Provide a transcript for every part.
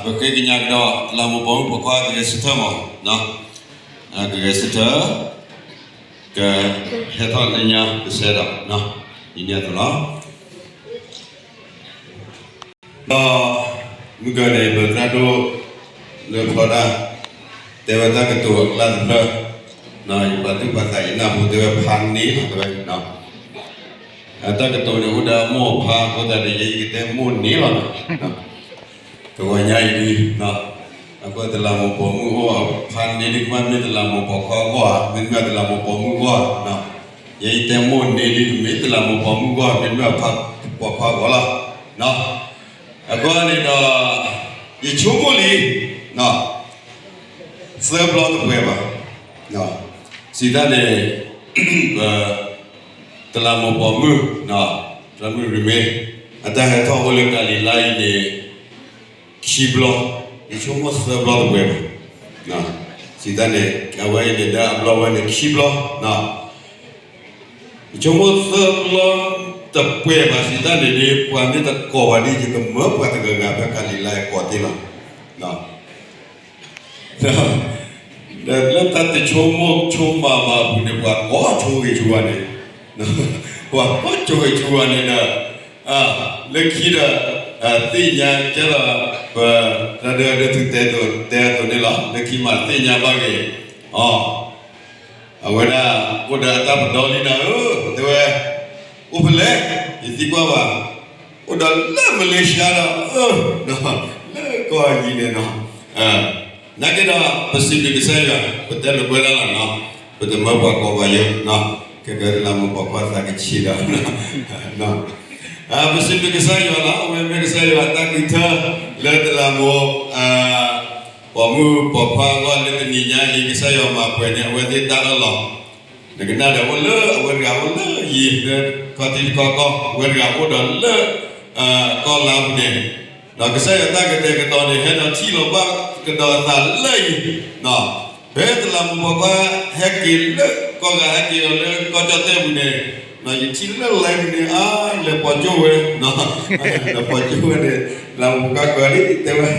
ပဃ့ကညးကဒီး တလးမူးပိာ်မုၣ်ပိာ်ခွါကဂဲၤဆၢထၢၣ်မး, ကဂဲၤဆၢထၢၣ်, ကဟဲထီၣ်လၢညါကစဲဒီး ဒ်န့ၣ်အသိးလီၤ. ဒီးမုၢ်ကၢန့ၣ် ပသရၣ်ဒိၣ်လၢဖျီဒၣ် တဲဝဲတၢ်ကတိၤအကျါတဖျၢၣ်, ယပာ်သူၣ်ပာ်သးယနၢ်ဟူ တဲဝဲဖးန့ၢ်လီၤ တဲဝဲ, တၢ်ကတိၤန့ၣ်အိၣ်ဒီးမိၢ်ဖးအဃိသတးဒီး ယဲယကတဲမိၢ်န့ၢ်လီၤနီၤ. တဂီၤညါအံၤဒ် အဃိတလးမူးပိာ်မုၣ်အိၣ် ဖးန့ၢ်ဒ်ကမ့ၢ်တလးမူးပိာ်ခွါအဂီၢ်ဧါ, မ့တမ့ၢ်တလးမူးပိာ်မုၣ်အဂီၢ်ဧါ, ယဲယတဲမိၢ်န့ၢ်ဒ် တမ့ၢ်တလးမူးပိာ်မုၣ်အဂီၢ် မ့တမ့ၢ်ပိာ်ခွါအဂီၢ်လီၤ. အဃိန့ၣ်ဒီး ယဆိကမိၣ်လံ သၢဘျီတပှဲၤဘၣ်, စံးတၢ်န့ၣ် ပ တလးမူးပိာ်မုၣ် တလးမူးရံမ့ အတၢ်ဟဲထီၣ်အိၣ်လၢကၤလံၤလါအံၤန့ၣ် ခံဘျီ, ယဆိကမိၣ်သၢဘျီတပှဲၤဘၣ်, စံးတၢ်န့ၣ် အဝဲအံၤန့ၣ် ဒၣ်အဘျီဝဲန့ၣ်ခံဘျီ, ယဆိကမိၣ်သၢဘျီတပှဲၤဘၣ် စံးတၢ်န့ၣ်ဒ် ပှၤမ့ၢ်တကိးဘၣ်ဒ် ယကမၢပှၤတဂၤဂၤဖဲကၤလံၤလါအံၤကိးတ့ၢ်လီၤ. ဒီးလၢတၢ်တဆိကမိၣ်ဆိကမးဘၣ်အပူၤန့ၣ် ပှၤကိးဆိဂ့ၤဆိဝါန့ၣ်, ပှၤကိးဆိဂ့ၤဆိဝါန့ၣ်ဒီး လၢခံဒီး သ့ၣ်ညါကဲလီၤ ပ တၢ်ဒၢဒၢသုတဲတဲအသိးန့ၣ်လီၤ. လၢခံမးသ့ၣ်ညါဘၣ်ဂ့ၤ အီၤ အဝဲဒၣ် အိၣ်ဒီးအတၢ်ပဒီလံနၤဧၢ, တဲဝဲ အိၣ်ဖဲလဲၣ်, ယသံကွၢ်ဘၣ်, အိၣ်ဒီးလၢမလ့ၡါဒီး လၢကီၢ်အယံၤန့ၣ်နီၤ, နာ်က့ဒီး ပစံးဘျုးကစၢ်ယွၤ ပတဲလိာ်ကွဲဒၣ်လီၤနီၤ, ပတမၢပှၤကိးဘၣ်ယိာ်နီၤ, ခဲကတလးမူးပိာ်ခွါသးကဆံးဒီး ပစံးဘျုးကစၢ်ယွၤလီၤ. အဝဲမ့ၢ်ကစၢ်ယွၤအတၢ်ဃုထၢ လၢတလးမူး ပိာ်မုၣ်ပိာ်ခွါအဂီၢ်လၢတနံၤညါအံၤ ကစၢ်ယွၤမၤပှဲၤန့ၣ် အဝဲသ့ၣ်တၢ်အၢၣ်လီၤ, နကနၣ်ဒီးအိၣ်လၢအဝဲတဂၤအိၣ်လၢယံၤ လၢခီၣ်ထံးတခီကီၢ် အဝဲတဂၤအိၣ်ဒီးလၢ ကီၢ်လါပူၤန့ၣ်, ဒီးကစၢ်ယွၤတၢ်ကတဲာ်ကတီၤန့ၣ် ဟဲဒီးထံၣ်လိာ်ဘၣ်ကဒီးအသးလၢအံၤ ဖဲတလးမူးပိာ်ခွါဟဲက့ၤလၢကီၢ်ဂၤ ဟဲက့ၤအီၤလၢကီၢ်ကၠီၣ်တဲၣ်ပူၤန့ၣ်, ယထံၣ်လၢ line ပူၤန့ၣ် အါ လဲၤပိာ်ကၠိဝဲ, လဲၤပိာ်ကၠိဝဲန့ၣ် တလးမူးပိာ်ခွါကွၢ်လံ တဲဝဲ,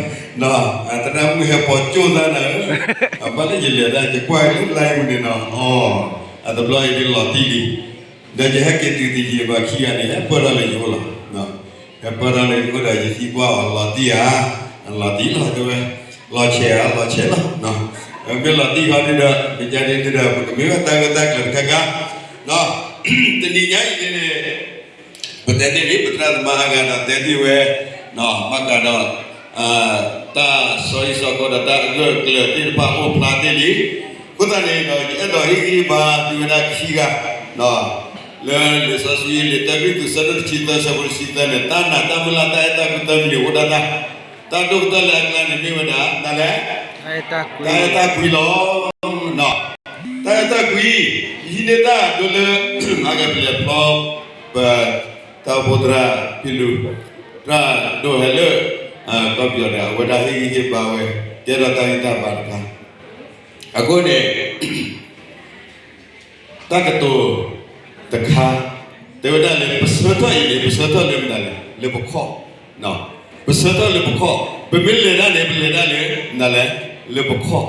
သရၣ်မုၣ်ဟဲပိာ်ကၠိသးနၤဧၢ, အဘၣ်လၢယလဲၤတၢ် ယကွၢ်လၢ line ပူၤန့ၣ်နီၤ, အီ အတဘျီအံၤဒ်လီၤတံၢ်လံ, ဒီးယဟဲက့ၤတုၤတယံာ်ဘၣ်ခံဂၤန့ၣ် ဟဲပၢၢ်ထီၣ်လၢယအိၣ်လီၤ. ဟဲပၢၢ်ထီၣ်လၢယအိၣ်ဒီးယသံကွၢ်အီၤ လီၤတံၢ်ဧါ, လီၤတံၢ်လီၤတဲဝဲ, လီၤဆဲးဧါ လီၤဆဲးလီၤ. မ့ၢ်လီၤတံၢ်ခီဒုဒီး မ့ၢ်ကဲဒ်ဒုဒီး ပကမ့ၢ်ဝဲတၢ်ဂ့ၢ်တၢ်ကျၢၤတခါခါ, တနံၤညါအံၤန့ၣ် ပတဲတ့ၢ်လံ ပသရၣ်သမါအါဂၤဒီးတဲတ့ၢ်ဝဲ, ဘၣ်ဃးဒီး တၢ်စီဆှံစီဆှံဒီးတၢ်အဂၢၢ်အကျၢၤသ့ၣ်တဖၣ်အိၣ်ဖျါတ့ၢ်လံ. အဃိသတးန့ၣ်ဒီး ယအဲၣ်ဒိးဟ့ၣ်ဂံၢ်ဟ့ၣ်ဘါသုဝဲဒၣ်ခံဂၤ, လၢလံာ်စီဆှံ လံာ်တၢကရံၣ်သူး ဆၢဒိၣ်တဆံသၢ ဆၢဖိတဆံသၢန့ၣ် တၢ်နာ်တၢ်မုၢ်လၢ် တၢ်အဲၣ်တၢ်ကွံသၢမံၤန့ၣ်အိၣ်ဒၣ်တၢ်, တၢ်ဒိၣ်ကတၢၢ်လၢအကျါန့ၣ်မ့ၢ်ဝဲဒၣ် တၢ်လဲၣ်, တၢ်အဲၣ်တၢ်ကွံလီၤ. တၢ်အဲၣ်တၢ်ကွံ, ယဟံးန့ၢ်တၢ်ဒိလၢ အါဂၤပလဲၤဖျီ ပ တၢ်အိၣ်ဖှိၣ်သရၣ်ဖံလူၤ သရၣ်ဒိၣ်ဟဲလၢ ကီၢ်ပယီၤဒီး အဝဲဒၣ်ဟ့ၣ်ဂံၢ်ဟ့ၣ်ဘါဝဲ ကဲထီၣ်တၢ်ဂံၢ်တၢ်ဘါတခါ, အဃိန့ၣ် တၢ်ကတိၤတခါ တဲဝဲဒၣ်လၢ ပဆၢထၢၣ်အံၤန့ၣ် ပဆၢထၢၣ်လၢမနုၤလဲၣ်, လၢပခီၣ်, ပဆၢထၢၣ်လၢပခီၣ်, ပမ့ၢ်လဲၤတၢ်န့ၣ် ပလဲၤတၢ်လၢမနုၤလဲၣ်, လၢပခီၣ်,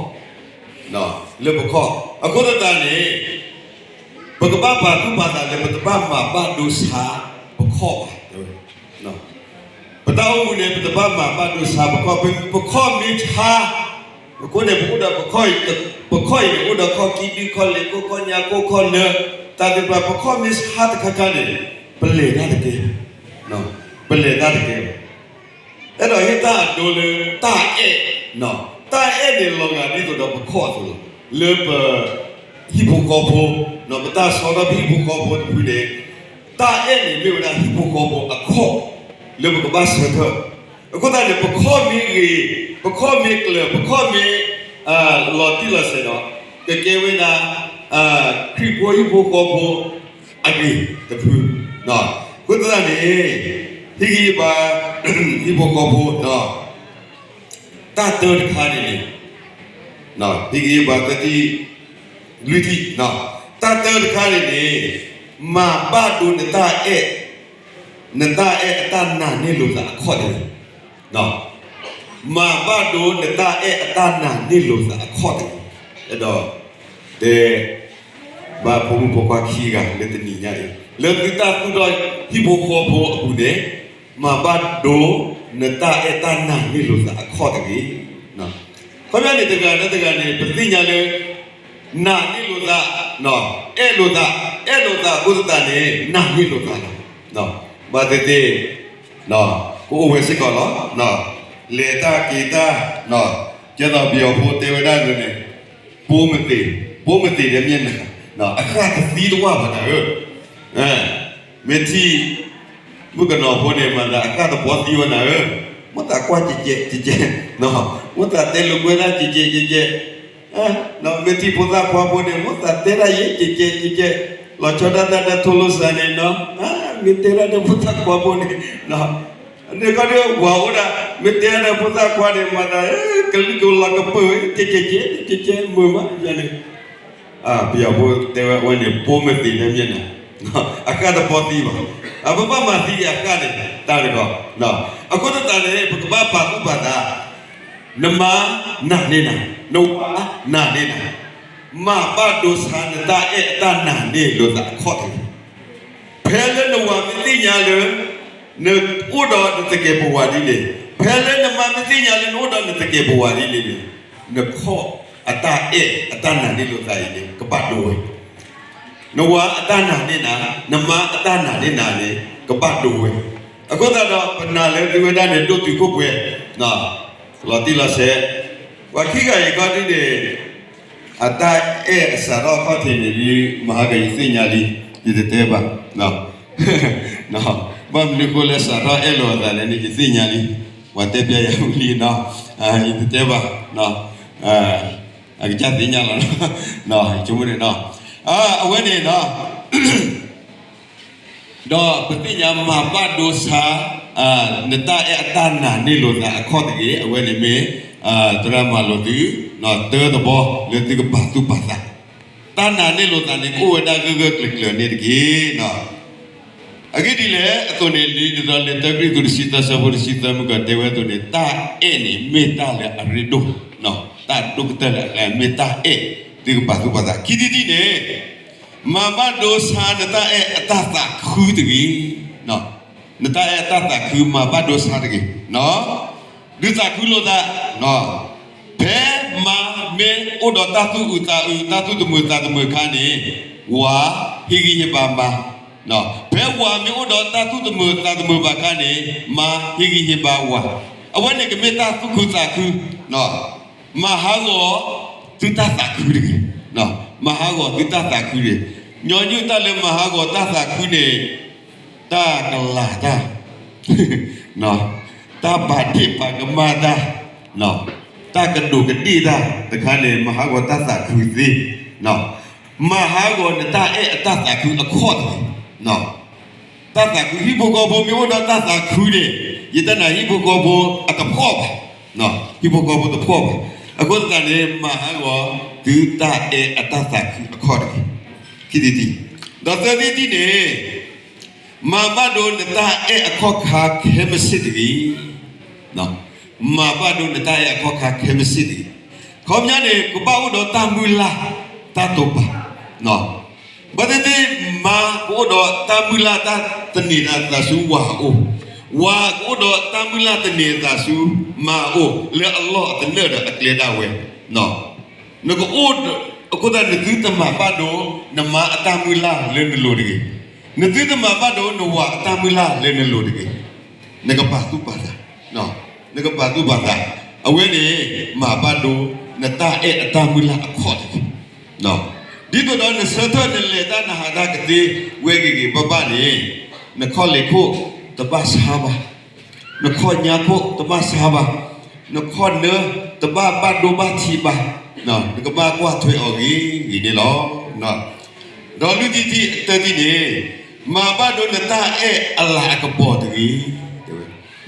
လၢပခီၣ်, အဃိသတးန့ၣ် ပကဘၣ်ပာ်သူၣ်ပာ်သးလၢ ပတဘၣ်မၤဘၣ်ဒိဆါပခီၣ်ဘၣ်, ပတၢ်အိၣ်မူန့ၣ် ပတဘၣ်မၤဘၣ်ဒိဆါပခီၣ်, ပခီၣ်မ့ၢ်ဆါ, အဃိန့ၣ် ပအိၣ်ဒီးပခီၣ်အံၤ, ပခီၣ်အံၤန့ၣ် အိၣ်ဒီးခီၣ်ကံဒု ခီၣ်လ့ၤခိၣ် ခီၣ်ညါခိၣ် ခီၣ်နၢ, တၢ်သ့ၣ်တဖၣ် ပခီၣ်မ့ၢ်ဆါတခါခါန့ၣ် ပလဲၤတၢ်တကဲ, ပလဲၤတၢ်တကဲဘၣ်. အဲၣ်ဒိးဟ့ၣ်တၢ်အဒိလၢတၢ်အဲၣ်, တၢ်အဲၣ်န့ၣ်လီၤဂာ်ဒ်သိးဒီးပခီၣ်အသိးလီၤ. လၢပ ဟံၣ်ဖိဃီဖိ, ပတၢ်ဆီထီၣ်ပဟံၣ်ဖိဃီဖိတဖုန့ၣ်, တၢ်အဲၣ်န့ၣ်မ့ၢ်ဝဲဒၣ်ဟံၣ်ဖိဃီဖိအခီၣ် လၢပကဘၣ်ဆၢထၢၣ်. အဃိသတးန့ၣ် ပခီၣ်မ့ၢ်ဂ့ၤ, ပခီၣ်မ့ၢ်ကျၢၤ, ပခီၣ်မ့ၢ် လီၤတံၢ်လီၤဆဲးဒီး ကကဲဝဲဒၣ် ခရံာ်ဖိဟံၣ်ဖိဃီဖိအဂ့ၤတဖု. အဃိသတးန့ၣ် ဟ့ၣ်ဂံၢ်ဟ့ၣ်ဘါ ဟံၣ်ဖိဃီဖိဒီး တၢ်တၢတခါန့ၣ်န့ၣ်, ဟ့ၣ်ဂံၢ်ဟ့ၣ်ဘါသၢထံၣ်လွံၢ်ထံၣ်, တၢ်တၢတခါန့ၣ်န့ၣ် မၤဘၣ်ဒိနတၢ်အဲၣ်, နတၢ်အဲၣ်အတၢ်နာ်န့ၢ်လိာ်သးအခီၣ်န့ၣ် မၤဘၣ်ဒိနတၢ်အဲၣ်အတၢ်နာ်န့ၢ်လိာ်သးအခီၣ်တဂ့ၤ. အဲၣ်ဒိးတဲဘၣ်ဖိမုၣ်ဖိခွါခံဂၤလၢတနံၤညါအံၤ လၢသုတၢ်သူၣ်ထီၣ်ဟံၣ်ဖိဃီဖိအပူၤန့ၣ်, မၤဘၣ်ဒိနတၢ်အဲၣ်တၢ်နာ်န့ၢ်လိာ်သးအခီၣ်တဂ့ၤ. ခီပညီန့ၣ် တဂၤလၢတဂၤန့ၣ် ပသ့ၣ်ညါလၢ နာ်န့ၢ်လိာ်သး, အဲၣ်လိာ်သး, အဲၣ်လိာ်သးအဃိသတးန့ၣ် နာ်န့ၢ်လိာ်သးလီၤ. ဘၣ်သ့ၣ်သ့ၣ် ကအိၣ်ဝဲစ့ၢ်ကီးလီၤ. လဲၤတၢ်က့ၤတၢ်, ကဲသိးပယီၤဖိတဲဝဲဒၣ်န့ၣ်, ပိုးမသေ, ပိုးမသေဒီးမျက်နှာ, အဃၣ်တသံတဝၢ်ဘၣ်နၤဧၢ. မ့ၢ်ထံၣ် မုၣ်ကနီၤဖိန့ၣ် မၤသးအဃၣ်တဘီသံဝဲနၤဧၢ, မိၣ်သးကွၢ်ကဲကဲကဲကဲ, မိၣ်သးတဲလိာ်ကွဲဒၣ်ကဲကဲကဲကဲ, မ့ၢ်ထံၣ်ဖိသၣ်ခွါဖိန့ၣ် မိၣ်သးတဲဒၣ်ယဲကဲကဲကဲကဲ, လီၤဆီဒၣ်တၢ်ဒီးထိၣ်လိာ်စၤန့ၣ်နီၤ, မ့ၢ်တဲဒၣ်ဒီးဖိသၣ်ခွါဖိန့ၣ် န့ၣ်ခီဒီးဝၤအိၣ်ဒၣ် မ့ၢ်တဲဒၣ်ဒီးဖိသၣ်ခွါန့ၣ် မၤသး ကလုၢ်ကလီၤကပၢၢ် ကဲကဲကဲ ကဲကဲမုာ်မးန့ၣ်, ပယီၤဖိတဲဝဲအဝဲန့ၣ် ပိုးမသေဒီးမျက်နှာ, အဃၣ်တဘီသံဘၣ်, ပဘၣ်မၤသံအဃၣ်န့ၣ် တၢ်တဂီၤ, အဃိသတးန့ၣ် ပကဘၣ်ပာ်သူၣ်ပာ်သး, နမါနာ်န့ၢ်နၤ, နဝၤနာ်န့ၢ်နၤ, မၤဘၣ်ဒိဆါနတၢ်အဲၣ်အတၢ်နာ်န့ၢ်လိာ်သးအခီၣ်တဂ့ၤ. ဖဲလၢနဝၤမ့ၢ်သ့ၣ်ညါလၢ နအိၣ်ဒီးနသကဲးပဝးဒ်န့ၣ်, ဖဲလၢနမါမ့ၢ်သ့ၣ်ညါလၢနအိၣ်ဒီးနသကဲးပဝးဒ်န့ၣ်န့ၣ်, နခီၣ်အတၢ်အဲၣ်အတၢ်နာ်န့ၢ်လိာ်သးအံၤန့ၣ် ကဘၣ်ဒိဝဲ. နဝၤအတၢ်နာ်န့ၢ်နၤ, နမါအတၢ်နာ်န့ၢ်နၤန့ၣ် ကဘၣ်ဒိဝဲ. အဃိသတးဒီး ပနာ်လၢသုဝဲဒၣ်န့ၣ် ဒိၣ်တုာ်ခိၣ်ပှဲၤ လီၤတံၢ်လီၤဆဲး, ပှၤခံဂၤအံၤခီဒ်န့ၣ် အတၢ်အဲၣ်အစးထီၣ်အခီၣ်ထံးန့ၣ်ဒ် မဟါကယသ့ၣ်ညါလံ, ယတတဲဘၣ်, ဘၣ်မနုၤဃိလၢစးထီၣ်အဲၣ်လိာ်အသးလဲၣ်န့ၣ် ယသ့ၣ်ညါလံ, ပှၤတဲပျဲယၤဝံၤလံနီၤ, ယတတဲဘၣ်, အကစၢ်သ့ၣ်ညါလီၤ, ယဆိကမိၣ်န့ၣ်နီၤ, အဝဲန့ၣ်နီၤ ဒီးပသ့ၣ်ညါမၤဘၣ်ဒိဆါ နတၢ်အဲၣ်အတၢ်နာ်န့ၢ်လိာ်သးအခီၣ်တဂ့ၤ, အဝဲန့ၣ်မ့ၢ် သရၣ်မၤလိာ်သု တၢ်သဘီလၢသုကပာ်သူၣ်ပာ်သး, တၢ်နာ်န့ၢ်လိာ်သးန့ၣ် ကအိၣ်ဝဲဒၣ်ဂၢၢ်ဂၢၢ်ကျၢၤကျၢၤန့ၣ်တက့ၢ်. အဂ့ၢ်ဒ်လဲၣ်အသိးန့ၣ် လံာ်ဒ်သိးလံာ်တၢကရံၣ်သူးတဆံသၢဆၢဖိတဆံသၢမုၢ်ကီးတဲဝဲအသိးန့ၣ် တၢ်အဲၣ်န့ၣ်မ့ၢ်တၢ်လၢအရ့ဒိၣ်, တၢ်ဒိၣ်ကတၢၢ်လၢအကျဲမ့ၢ်တၢ်အဲၣ် သုကပာ်သူၣ်ပာ်သး ခံထံၣ်တထံၣ်န့ၣ် မၤဘၣ်ဒိဆါနတၢ်အဲၣ်အတၢ်သးခုတဂ့ၤ, နတၢ်အဲၣ်အတၢ်သးခု မၤဘၣ်ဒိဆါတဂ့ၤ, ဒုးသးခုလိာ်သး, ဖဲမါမ့ၢ်အိၣ်ဒီးတၢ်သူၣ်အုးသးအုး တၢ်သူၣ်တမုာ်သးတမုာ်အခါန့ၣ် ဝၤဟ့ၣ်ဂံၢ်ဟ့ၣ်ဘါမါ, ဖဲဝၤမ့ၢ်အိၣ်ဒီးတၢ်သူၣ်တမုာ်သးတမုာ်ဘၣ်အခါန့ၣ် မါဟ့ၣ်ဂံၢ်ဟ့ၣ်ဘါဝၤ, အဝဲန့ၣ်ကမ့ၢ်တၢ်သူၣ်ခုသးခု မၤဟးဂီၤသုတၢ်သးခုတဂ့ၤ, မၤဟးဂီၤသုတၢ်သးခုတဂ့ၤ, ညီနုၢ်တၢ်လၢမၤဟးဂီၤတၢ်သးခုန့ၣ် တၢ်ကလၤတၢ်, တၢ်ပာ်ဒ့ၣ်ပာ်ကမၣ်တၢ်, တၢ်ကဒိးကဒ့ၣ်တၢ်တခါန့ၣ် မၤဟးဂီၤတၢ်သးခုသ့, မၤဟးဂီၤနတၢ်အဲၣ်အတၢ်သးခုအခီၣ်တဂ့ၤ. တၢ်သးခု ဟံၣ်ဖိဃီဖိမ့ၢ်အိၣ်ဒီးတၢ်သးခုန့ၣ် ယတနာ်ဟံၣ်ဖိဃီဖိအတဖှီၣ်ဘၣ်, ဟံၣ်ဖိဃီဖိတဖှီၣ်ဘၣ်. အဃိသတးန့ၣ် မၤဟးဂီၤသုတၢ်အဲၣ်အတၢ်သးခုအခီၣ်တဂ့ၤ, ခံထံၣ်တထံၣ်, ဒီးသၢထံၣ်တထံၣ်န့ၣ် မၤဘၣ်ဒိနတၢ်အဲၣ်အခီၣ်ခါခဲမုၢ်ဆ့ၣ်တဂ့ၤ. မၤဘၣ်ဒိနတၢ်အဲၣ်အခီၣ်ခါခဲမုၢ်ဆ့ၣ်တဂ့ၤ. ခီပညီန့ၣ် ကဘၣ်အိၣ်ဒီးတၢ်မုၢ်လၢ်တၢ်တိာ်ပာ်, ဘၣ်သ့ၣ်သ့ၣ် မါကအိၣ်ဒီးတၢ်မုၢ်လၢ်တၢ်သန့ၤအသးဆူဝၤအအိၣ်, ဝၤကအိၣ်ဒီးတၢ်မုၢ်လၢ်သန့ၤအသးဆူမါအအိၣ် လၢအလီၢ်အတနၢၣ်ဒီးအကျဲဒၣ်ဝဲ နကအိၣ်, အဃိသတး နသုတမၤဘၣ်ဒိ နမါအတၢ်မုၢ်လၢ်လၢနလိၤတဂ့ၤ. နသုတမၤဘၣ်ဒိ နဝၤအတၢ်မုၢ်လၢ်လၢနလိၤတဂ့ၤ. နကပာ်သူၣ်ပာ်သး, နကပာ်သူၣ်ပာ်သး, အဝဲန့ၣ် မၤဘၣ်ဒိ နတၢ်အဲၣ်အတၢ်မုၢ်လၢ်အခီၣ်တဂ့ၤ. ဒ်သိးဒီးနဆၢထၢၣ်နလဲၤတၢ်နဟးတၢ်ကသ့ဝဲဂ့ၤဂ့ၤဘၣ်ဘၣ်န့ၣ်, နခီၣ်လ့ၢ်ခိၣ်တဘၣ်ဆါဘၣ်, နခီၣ်ညါခိၣ်တဘၣ်ဆါဘၣ်, နခီၣ်နၢတဘၣ်ဘၣ်ဒိဘၣ်ထံးဘၣ်, နကဘၣ်ကွၢ်ထွဲအီၤဂ့ၤဂ့ၤန့ၣ်လီၤ. ဒီးလွံၢ်ထံၣ်တထံၣ် တထံၣ်န့ၣ်, မၤဘၣ်ဒိနတၢ်အဲၣ်အလၤအကပီၤတဂ့ၤ.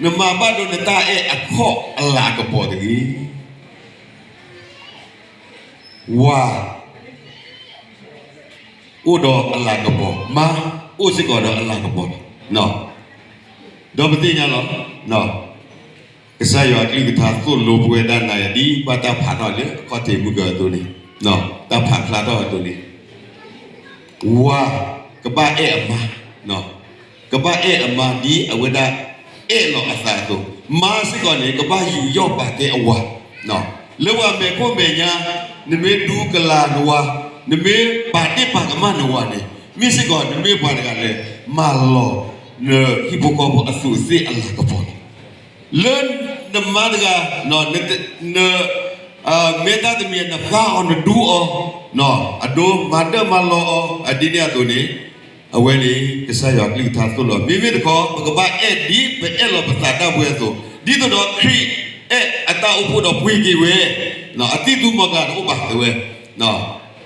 နမၤဘၣ်ဒိနတၢ်အဲၣ်အခီၣ်အလၤအကပီၤတဂ့ၤ. ဝၤ အိၣ်ဒီးအလၤကပီၤ, မါ အိၣ်စ့ၢ်ကီးဒီးအလၤကပီၤလီၤ. ဒီးပသ့ၣ်ညါလီၤ. ကစၢ်ယွၤအကလုၢ်ကထါသိၣ်လိပဝဲဒၣ်နၤယၤဒ်ဘၣ်တၢ်ဖးထီၣ်လၢအခီၣ်ထံးမုၢ်ကၢအသိးန့ၣ်, တၢ်ဖးဖျါထီၣ်အသိးန့ၣ်, ဝၤကဘၣ်အဲၣ်အမါ, ကဘၣ်အဲၣ်အမါဒ်အဝဲဒၣ်အဲၣ်လီၤအသးအသိး, မါစ့ၢ်ကီးန့ၣ် ကဘၣ်ယူးယီၣ်ပာ်ကဲအဝၤ, လၢပှၤမဲာ်ခိၣ်မဲာ်ညါ, နမ့ၢ်ဒူကလၤနဝၤ, နမ့ၢ်ပာ်ဒ့ၣ်ပာ်ကမၣ်နဝၤန့ၣ်, မ့ၢ်စ့ၢ်ကီးနမ့ၢ်ပှၤတဂၤလၢ မၤလီၤနဟံၣ်ဖိဃီဖိအသူးအသ့ၣ်အလၤကပီၤလီၤ. လၢနမါတဂၤ, န မ့ၢ်တၢ်တမံၤနဃါအီၤနဒူအီၤ, အဒိမၤဒၢၣ်မၤလီၤအီၤ ဒ်န့ၣ်အသိးန့ၣ်, အဝဲန့ၣ် ကစၢ်ယွၤကလုၢ်ကထါသိၣ်လိ, မ့မ့ၢ်တခီ ပကဘၣ်အဲၣ်ဒ်ပအဲၣ်လီၤပသးဒၣ်ဝဲအသိး, ဒ်သိးဒီးခရံာ်အဲၣ်အတၢ်အိၣ်ဖှိၣ်ဒီးပှ့ၤက့ၤဝဲ, အသံၣ်သူမီၤကျၢ်တအိၣ်ဘၣ်တဲဝဲ,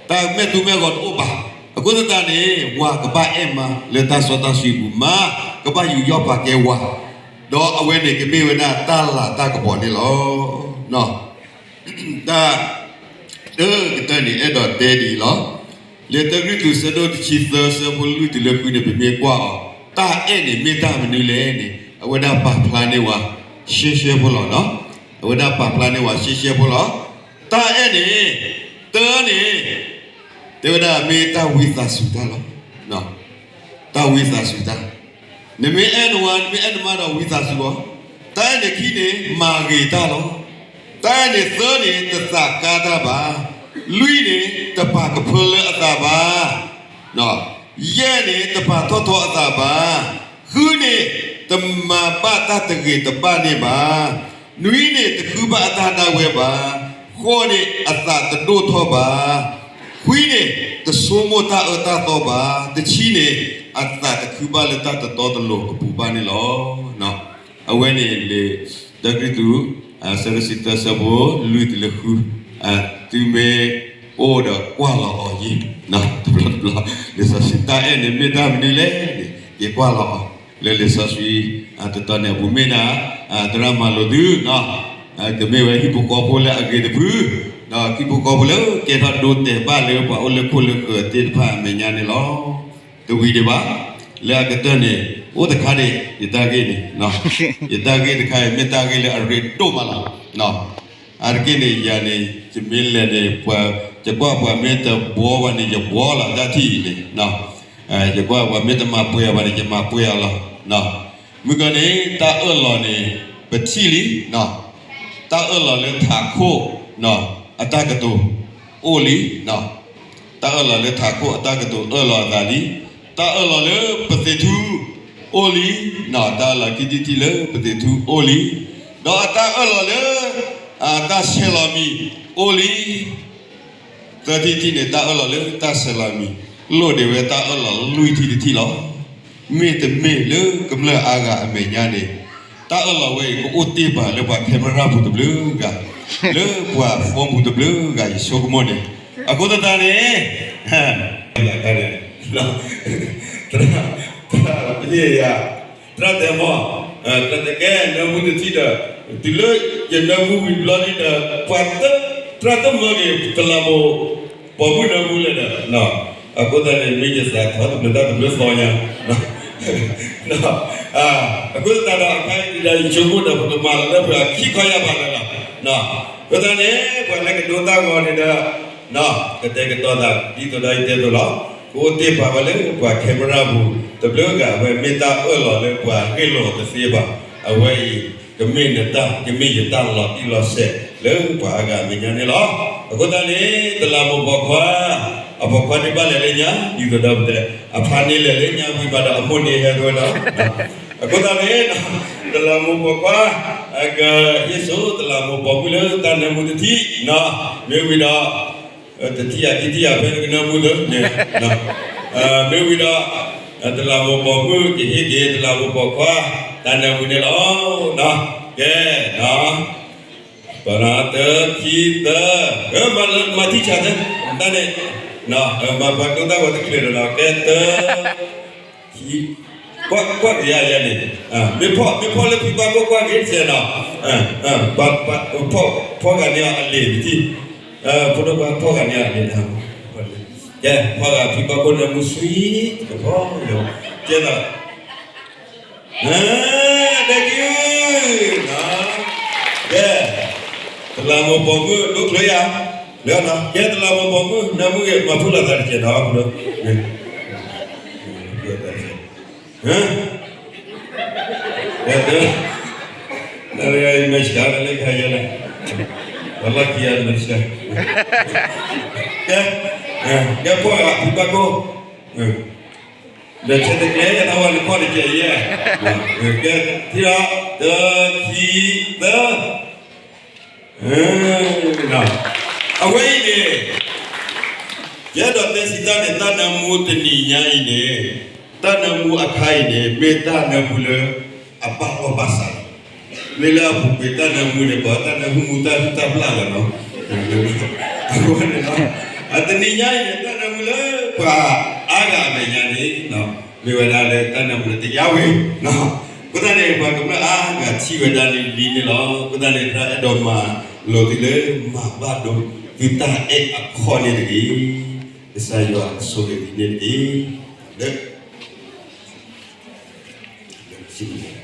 တၢ်မဲာ်သူမဲာ်ဂီၤတအိၣ်ဘၣ်. အဃိသတးန့ၣ် ဝၤကဘၣ်အဲၣ်မါလၢတၢ်စီတၢ်ဆှံအပူၤ, မါကဘၣ်ယူးယီၣ်ပာ်ကဲဝၤ, ဒီးအဝဲန့ၣ်ကမ့ၢ်ဝဲဒၣ်တၢ်လၤတၢ်ကပီၤန့ၣ်လီၤ. တၢ် တၢ်ကတၢၢ်န့ၣ် အဲၣ်ဒိးတဲဒ်အံၤလီၤ. လံာ်တၢကရံၣ်သူး ဆၢဒိၣ်တဆံသၢ ဆၢဖိလွံၢ်တုၤလၢဃုန့ၣ် ပမ့ၢ်ကွၢ်အီၤ, တၢ်အဲၣ်န့ၣ်မ့ၢ်တၢ်မနုၤလဲၣ်န့ၣ် အဝဲဒၣ်ပာ်ဖျါန့ၢ်ဝဲရှဲရှဲဖိလီၤ. အဝဲဒၣ်ပာ်ဖျါန့ၢ်ဝဲရှဲရှဲဖိလီၤ. တၢ်အဲၣ်န့ၣ်, တၢန့ၣ် တဲဝဲဒၣ်မ့ၢ်တၢ်ဝံသးစူၤတၢ်လီၤ. တၢ်ဝံသးစူၤတၢ်, နမ့ၢ်အဲၣ်နဝၤ နမ့ၢ်အဲၣ်နမါဒီးဝံသးစူၤအီၤ. တၢ်အဲၣ်န့ၣ်ခံန့ၣ် မၤဂ့ၤတၢ်လီၤ. တၢ်အဲၣ်န့ၣ်သၢန့ၣ် တသးကါတၢ်ဘၣ်. လွံၢ်န့ၣ် တပာ်ကဖၢလၢအသးဘၣ်. ယဲၢ်န့ၣ် တပာ်ထီၣ်ထီအသးဘၣ်. ဃုန့ၣ် တမၤဘၣ်တၢ်တဂ့ၤတဘၣ်န့ၣ်ဘၣ်. နွံန့ၣ် တဃုဘၣ်အတၢ်ဒၣ်ဝဲဘၣ်. ဃိးန့ၣ် အသးတဒိၣ်ထီၣ်ဘၣ်. ခွံန့ၣ် တဆိကမိၣ်တၢ်အၢတၢ်သီဘၣ်. တဆံန့ၣ် အသးတခုဘၣ်လၢတၢ်တတီတလိၤအပူၤဘၣ်န့ၣ်လီၤ. အဝဲန့ၣ်လံာ် တၢကရံၣ်သူး ဆၢဒိၣ်တဆံသၢ ဆၢဖိလွံၢ်တုၤလၢဃု, သုမ့ၢ်အိၣ်ဒီးကွၢ်လီၤအီၤယံၤ, တဘျီတဘျီ, လံာ်စီဆှံတၢ်အဲၣ်န့ၣ်မ့ၢ်တၢ်မနုၤလဲၣ်န့ၣ် က့ၤကွၢ်လီၤအီၤ လၢလံာ်စီဆှံတတီၤန့ၣ်အပူၤမ့ၢ်ဒၣ် သရၣ်မၤလိာ်သု, ကမ့ၢ်ဝဲဟံၣ်ဖိဃီဖိလၢအဂ့ၤတဖု, ဒီးဟံၣ်ဖိဃီဖိလၢကဲထီၣ်ဒိတဲာ်ဘၣ်လၢပှၤအိၣ်လၢခိၣ်လၢဃၢၤသ့ၣ်တဖၣ်အမဲာ်ညါန့ၣ်လီၤ. တဝံၤဒံးဘၣ်, လၢအကတၢၢ်န့ၣ် အိၣ်တခါဒံး ယတၢ်ဂ့ၢ်န့ၣ်, ယတၢ်ဂ့ၢ်တခါအံၤ မ့ၢ်တၢ်ဂ့ၢ်လၢအရ့ဒိၣ်မးလီၤ. အါတက့ၢ်န့ၣ် ယၤန့ၣ် ယမ့ၢ်လဲၤန့ၣ် ယကွၢ်ပှၤမ့ၢ်တဘှီဘၣ်န့ၣ် ယဘှီလီၤတၢ်ထံၣ်အံၤန့ၣ်, ယကွၢ်ပှၤမ့ၢ်တမၤပှဲၤအီၤဘၣ်န့ၣ် ယမၤပှဲၤအီၤလီၤ. မုၢ်ကီၢ်န့ၣ် တၢ်အၢၣ်လီၤန့ၣ် ပထံၣ်လံ, တၢ်အၢၣ်လီၤလၢထးခိၣ် အတၢ်ကတိၤ အိၣ်လံ, တၢ်အၢၣ်လီၤလၢထးခိၣ်အတၢ်ကတိၤအၢၣ်လီၤအသးလံ, တၢ်အၢၣ်လီၤလၢပသ့ၣ်ထူ အိၣ်လံ, တၢ်အၢၣ်လီၤခံထံၣ်ထံၣ်လၢပသ့ၣ်ထူအိၣ်လံ, ဒီးအတၢ်အၢၣ်လီၤလၢ တၢ်ဆဲးလီၤမံၤအိၣ်လံ. သၢထံၣ်တထံၣ်န့ၣ် တၢ်အၢၣ်လီၤလၢတၢ်ဆဲးလီၤမံၤ လိၣ်ဒံးဝဲတၢ်အၢၣ်လီၤလွံၢ်ထံၣ်တထံၣ်လီၤ. မ့တမ့ၢ်လၢကမျၢၢ်အါဂၤအမဲာ်ညါန့ၣ် တၢ်အၢၣ်လီၤဝဲအံၤ ကအိၣ်တ့ၢ်ဘၣ်လၢပှၤ camera ပူၤတဘျုးဂၤ, လၢပှၤ phone ပူၤတဘျုးဂၤအံၤဆိကမိၣ်န့ၣ်, အဃိသတးန့ၣ် သရၣ် သရၣ်တဲမီၢ်, သရၣ်တဲကဲ နၢမူတထံၣ်ဒီး တုၤလၢယနၢမူဝံၤဘျီန့ၣ်ဒီး ပှၤသရၣ်တမၢက့ၤ တလးမူး ပိာ်မုၣ်နၢမူလဲၣ်ဒီး, အဃိသတးန့ၣ် မ့ၢ်ယသးထီၣ်တဘျုးတၢ်တဘျုးသီညါ, အဃိသတးဒီး အခါအံၤဒ်ယဆိကမိၣ်ဒီး ပကမၤလၢပှၤခံခီယၢ်ဘးလၢလီၤ. အဃိသတးန့ၣ် ပှၤလၢကဒိတၢ်ဂီၤန့ၣ်ဒီး ကတဲာ်ကတီၤသး ဒ်သိးဒီးယတဲအသိးလီၤ. ကအိၣ်တ့ၢ်ဘၣ်ဝဲလၢပှၤ camera ပူၤ တဘျုးဂၤ အဝဲမ့ၢ်တၢ်အၢၣ်လီၤလၢပှၤဂ့ၢ်လိာ်တသ့ဘၣ်. အဝဲအံၤ ကမ့ၢ်နတၢ် ကမ့ၢ်ယတၢ်လီၤတံၢ်လီၤဆဲးလၢပှၤအါဂၤအမဲာ်ညါန့ၣ်လီၤ. အဃိသတးန့ၣ် တလးမူးပိာ်ခွါ အပိာ်ခွါဒုးဘၣ်လဲၤလၢညါ ဒ်သိးဒီးပတဲ အဖါန့ၣ်လဲၤလၢညါဝံၤဘၣ်ဒီးအမိၢ်န့ၣ်ဟဲဝဲလီၤ. အဃိသတးန့ၣ် တလးမူးပိာ်ခွါ ကဟ့ၣ်ဆိတလးမူးပိာ်မုၣ်လၢတၢ်နၢမူတထံၣ်, မ့ၢ်ဝံၤဒီး တထံၣ်ယၤခံထံၣ်ယၤဖဲနကနၢမူသ့န့ၣ်, မ့ၢ်ဝံၤဒီး တလးမူးပိာ်မုၣ်ကဟ့ၣ်က့ၤတလးမူးပိာ်ခွါ တၢ်နၢမူန့ၣ်လီၤ. ကဲ, ပနတၢခံသၢ, မၤထံၣ်ဆၣ်သၢ, တၢ်န့ၣ်, မၤပှၤဒိတၢ်ဂီၤတချုးဒီးလီၤ. ကဲတၢ ကွၢ်က့ၤယၤယၤန့ၣ်, မ့ၢ်ဖီၣ်လၢဖံဘၣ်ကိၣ်ကွၢ်က့ၤတစဲးနီၤ, ဖီၣ်ဂၤန့ၢ်အီၤအလံာ်တထံၣ်, ဖိဒိၣ်ခွါဖီၣ်ဂၤန့ၢ်အီၤလံာ်, ကဲ ဖီၣ်ဂၤဖံဘၣ်ကိၣ်န့ၣ်မူဆှံ, ကဖီၣ်, ကဲဒီး, တက့ၢ်, နီၤ ကဲ, တလးမူးပိာ်မုၣ်ဒိၣ်ချၢယၤ, လၢ, ကဲတလးမူးပိာ်မုၣ် နၢမူဂ့ၤ ပှၤဖုလီၤသးတကဲးဒီး, ဟ, တ, မဲာ်ဆှးလၢခါယဲလဲၣ်, ပှၤလီၢ်ခံဂၤမဲာ်ဆှး, ကဲ, ကဲပှၤဂၤဖုဘၣ်ကိၢ်, ဒီးဆဲးတကျဲၤတၢ်ဝဲနခီၣ်တကဲးယဲ, ကဲ, ထံၣ်ဒီး, တ, ခံ, သၢ အဝဲအံၤန့ၣ်, ယအဲၣ်ဒိးတဲစံးတၢ်န့ၣ် တၢ်နၢမူတနံၤညါအံၤန့ၣ်, တၢ်နၢမူအခါအံၤန့ၣ် မ့ၢ်တၢ်နၢမူလၢအဘၣ်အီၣ်ဘၣ်ဆၣ်လီၤ. မ့ၢ်လၢအပူၤကွံာ်တၢ်နၢမူန့ၣ် ပှၤတၢ်နၢမူမူတၢ်ဟုၣ်တၢ်ဘျၣ်လီၤနီၤ. အဃိန့ၣ်, အတနံၤညါအံၤန့ၣ် တၢ်နၢမူလၢပှၤအါဂၤအမဲာ်ညါန့ၣ် မ့ၢ်ဝဲဒၣ်လၢတၢ်နၢမူလၢတယါဝ့ၤ, အဃိသတးန့ၣ် ပှၤကမျၢၢ်အါဂၤထံၣ်ဝဲဒၣ်လံလံန့ၣ်လီၤ. အဃိသတးန့ၣ် သရၣ်အဲၣ်ဒိးမၤလိာ်သုလၢမၤဘၣ်ဒိသုတၢ်အဲၣ်အခီၣ်န့ၣ်တဂ့ၤ, ကစၢ်ယွၤဆိၣ်ဂ့ၤသုန့ၣ်တက့ၢ်. လၢ